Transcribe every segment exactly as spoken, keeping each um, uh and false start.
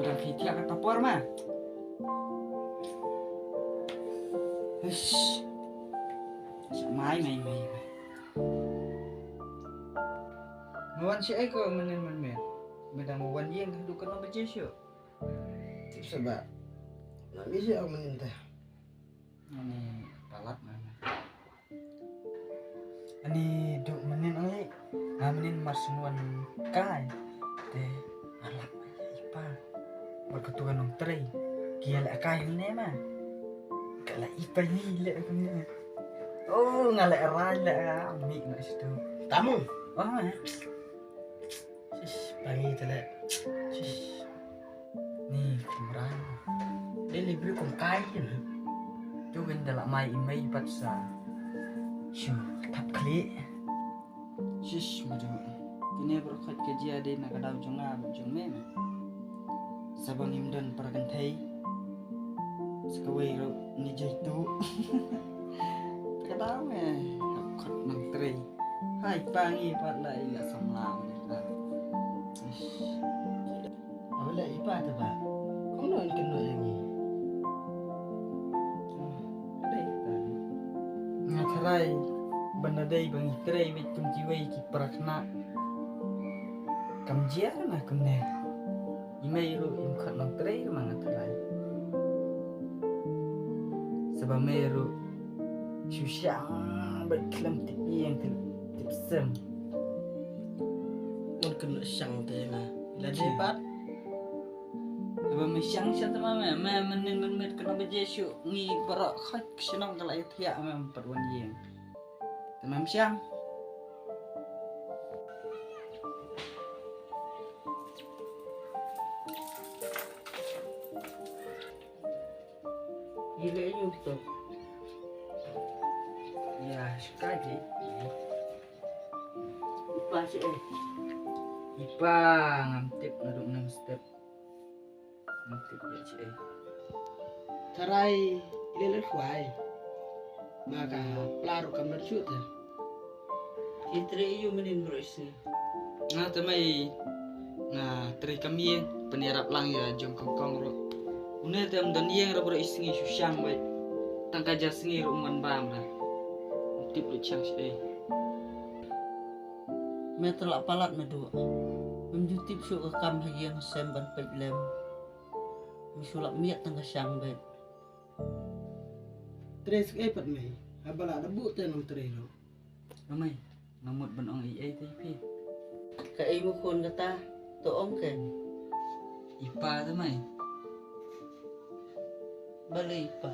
Dang phi thiah kata por ma. Ish. Sa mai mai mai. Mo wan shi ai ko mynnin mynnin. Me dang mo wan ïing haduh katno baje shuh? Tip sa ba. Nang ïa shi ai mynnin te. Ani palat ma. Ani duk mynnin ong i. Nga mynnin mar shu wan kai. Te nga lap ma ïa i pa. Bad katu ka nongtrei. Ki ïa leh kai hangne ma. Ka leh i pa i leh hangne. Oh, nga leh rai leh, ah, mih na situ. Tamung. Oh, eh. Shish, pa ngi te leh. Shish. Ni kumran. Dei li briew kum kai kin. Tu kin da la mai i mei pat sa. Shu thap khlieh. Shish, madu. Kine baroh khoit ka jia dei na ka daw jong nga bad jong me na. Sa ba ngim don para kynthei. Sa kawei ruh ngi jai tu. Ka daw me. Khot nang trei. Hai pa ngi pat la i la samla me. Ish. Aba la i pa te ba. Kumno in kynnoh ïa ngi. Dei ta. Nga tharai ban da dei ba ngi trei beit kum kiwei ki para khynnah. Kam jia na kumne. I mei ruh im khot nang trei ma nga tharai. Sa ba mei ruh shu shang bad khlem tip ïing tip, tip sem. Ngan kynnoh shang te nga. La dei pat. Sa ba mei shang shang te ma me, me mynnin mynmiet kano baje shuh ngi baroh khoit ka shnong ka la ïathiah me pat wan ïing. Te mem shang. Ile yung to. Ya, suka je. Ipa si eh. Ipa ngam tip naduh nang step. Ngam tip ïa si eh. Tharai ile le khwai. Ma ka pla ruh kam rat shuh te. Ki trei ïa u mynnin baroh i sngi. Nga te mei nga trei kam ïeng, pynïarap lang ïa jong Kong Kong ruh. Une te ym don ïeng ruh baroh i sngi shu shang beit. Tang ka ja sngi ruh ym wan bam ruh. Ym tip lut shang shi ei. Me te la palat me duh. Ym ju tip shuh ka kam ha ïing ha sem ban peit lem. Me shu lap miat tang ka shang beit. Trei suk ei pat mei. Haba la da buh te nang trei ruh. Nga mei, nga mut ban ong ei ei te phi. Kaei mo khun kata, to ong ken. I pa te mei. Balei i pa?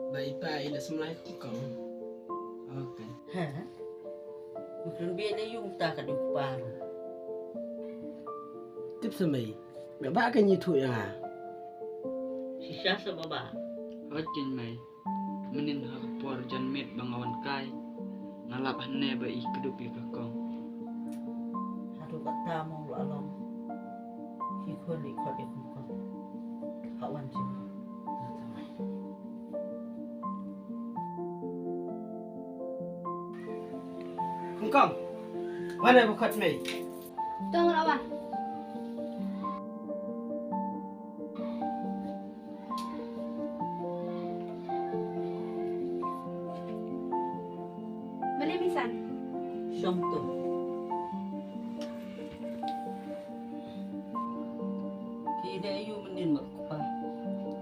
Ba i pa i la smlai Kong Kong. Okay. Ha? Mo khun bia ne yung ta ka duk pa. Tip sa mei. Me ba ka nyi thu ïa nga. Shisha sa ba ba. Hot kin mei. Mynnin ha ka por janmiet ba nga wan kai, nga lap hangne ba i kdup ïa ka kong. Haduh katta mo la long. Ki khun i khot ïa Kong Kong. Ha wan jin. Kong Kong. Wan ai ba khot mei. To nga la wan. Balei Misan? Shong tu. Ki dei aïu mynnin markpa?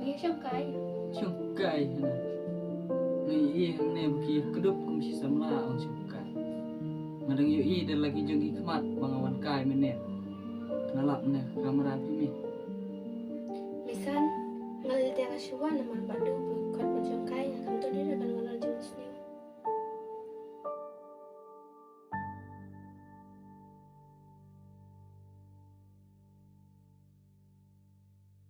Ngi shong kai. Shong kai hana. Ngi ïohi hangne ba ki kdup kum shi samla ong shong kai. Nga dang ïohi da la ki jong ki khmat ba nga wan kai mynnin. Nga lap ne ka kamra phi mi. Misan, nga la leit ïa ka shuwa namar ba duk.